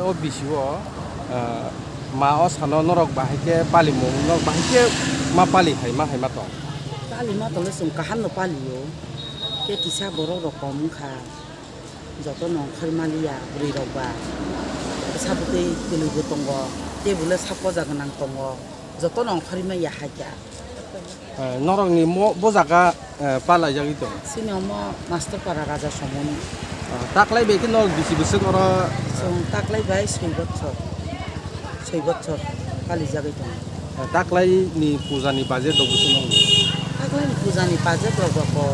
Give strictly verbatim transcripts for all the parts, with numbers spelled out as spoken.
O bisi o, ah, ma o sano norok bahai khe palimung, norok bahai khe ma pali hai ma hai ma tong? Pali ma tong le chwng kaham no pali o. Khe kisa borok rok kom wng kha. Joto no ongkhorwi maliya bwrwi rok ba. Bwsa bwtwi kwlwi bo tongo, tei bo le sak poja gwnang tongo, joto no ongkhorwi maya hai kha. Eh, norok ni mo, bo jaga, eh, palaijagwi tong? Chini omo Master Para Raja Somoni. Ah, taklai bai khe norok bisi bwswk oro? Chwng taklai bai soi bochor. Soi bochor palijagwi tongo. Taklai ni puja ni budget rok bwswk nang? Taklai ni puja ni budget rok ba ko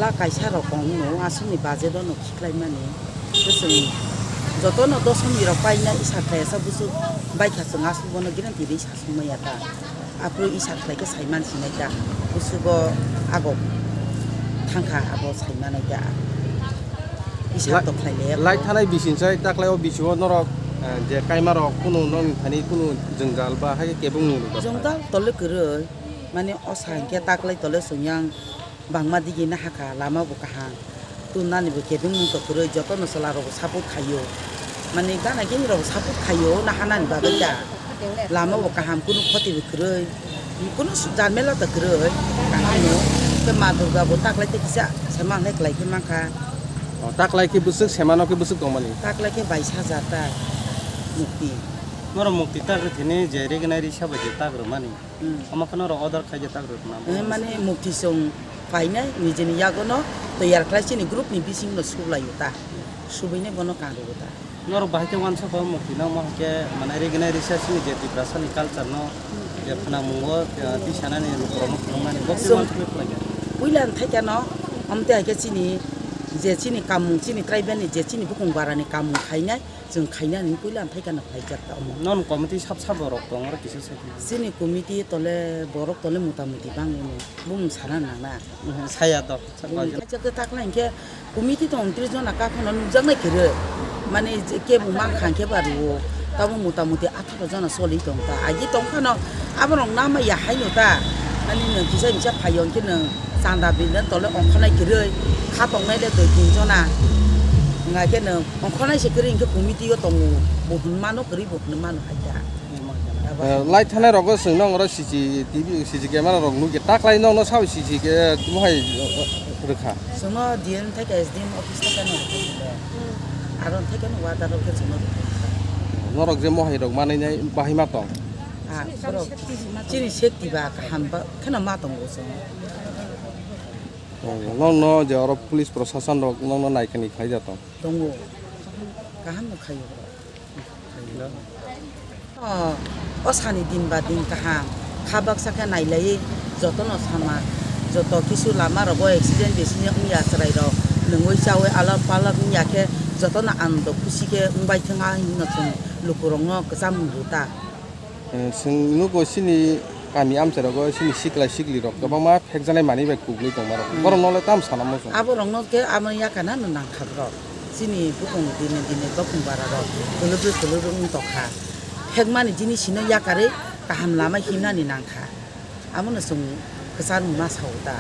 la kaisa rokong no aswk ni budget no khiklai mani. Bwswk joto no dosom ni rok paina isa khlai sa bwswk bai kha chwng aswk bono guarantee ri sa sung maya ta. Aphuru isa khlai khe sai man sinai ta. Bwswk o ago thang kha abo sai manai ta. Isa La-, to khlai le. Lai thanai bising sai taklai o bisingo norok, eh, je kaima rok kunu nokni thani kunu jwngjal ba hai khe kebeng nung rwjak. Jwngjal tole kwrwi, mane o sa hinkhe taklai tole chwng yang bangma digi na hakha, lama bo kaham, tun nani bo kebeng nung to kwrwi, joto no chwla rok bo support khaio, mane gana gini rok bo support khaio, na hanani bagwi ta. Lama bo kaham, kunu khoti bo kwrwi, kunu su-, jarmela ta kwrwi, kaham no. Khe Ma Durga bo taklai tei kisa sema hinwi kwlai khe mankha. O, taklai khe bwswk, semano khe bwswk tongmani? Taklai khe bais hajar ta mukti. Norok mukti ta rwthini je rignai risa bai je tak rwmani. Hmm. Omo khe norok order khai je tak rwna. Eh, mane mukti chwng painai nijini yagono toyar khlai chini group ni bising no suklaio ta. Subui nai bono kangrwgo ta. Norok bahai khe uansukha o mukti no, omo hai khe, mane, rignai risa chini je Tiprasa ni culture no je phwnamungo, eh, tisanani lukurok no phunuknani, bo khe uansukha khlai kha. Puila thai khe no, omo tei hai khe chini je chini kamung, chini tribal ni je chini bukung bara ni kamung khainai, chwng khainani puila thai khe no khlaijak ta omo. Non committee sab sabo rok tong oro kisa sai. Chini committee tole borok tole mota moti bangwi no, bumung sana nang na. Mhm, saya do. Bumung khaijak ta taklai hinkhe committee tong tris jona kha phano nukjaknai kwrwi. Mane je kebo mankha hinkhe ba rwo. Tamo mota moti atharo jona choli tong ta. Agi tong phano aborok nama ya haino ta. Mane nwng kisa misa phaio hinkhe nwng chanda bidal tole ongkhornai kwrwi. Kha tongnai le dui tin jona. Wngkha khe nwng ongkhornai se kwrwi hinkhe committee o tongo. Bo hwn mano kwrwi bo hwn mano hai ta. Eh, lai thanai rogo chwng nong oro C C T V, C C camera rok nukya. Taklai nong no sao C C ke, eh, mohai, eh, rwkha? Chwngno D M thai ka S D M office thai ka no rwkha. Aro thai ka no water rok khe chwngno rwkha. Norok je mohai rok manwi nai bahai ma tong? Ah, borok chini safety ba kaham ba kheno ma tongo chwng. Oh, nong no je oro police prosason rok nong no naikani khlai ja tong? Tongo. Kaham no khaio borok. O, o sani din ba din kaham, kha baksa khe nailaiwi jotono sama, joto kisu lama rogo accident bisingo wngya chwrai rok, nungwi chawi alak palak wngya khe jotono anando khusi khe wngbai thwng, a hinwi no chwng lukurokno kwcham rw ta. Eh, chwng nugo chini kami amchai rogo chini sikla sikli rok kwbangma phekjaknai manwi bai kuklwi tongma rok. Hmm. Borok no le tamo sana muchung? Abo rok no khe amo yakana no nang kha borok. Chini bukung dini dini bokong bara rok kwlwbwi kwlwbwi wng tokha. Phekmani jinisi no yakarwi kaham lama himnani nang kha. Amo no chwng kwchar ma sao ta.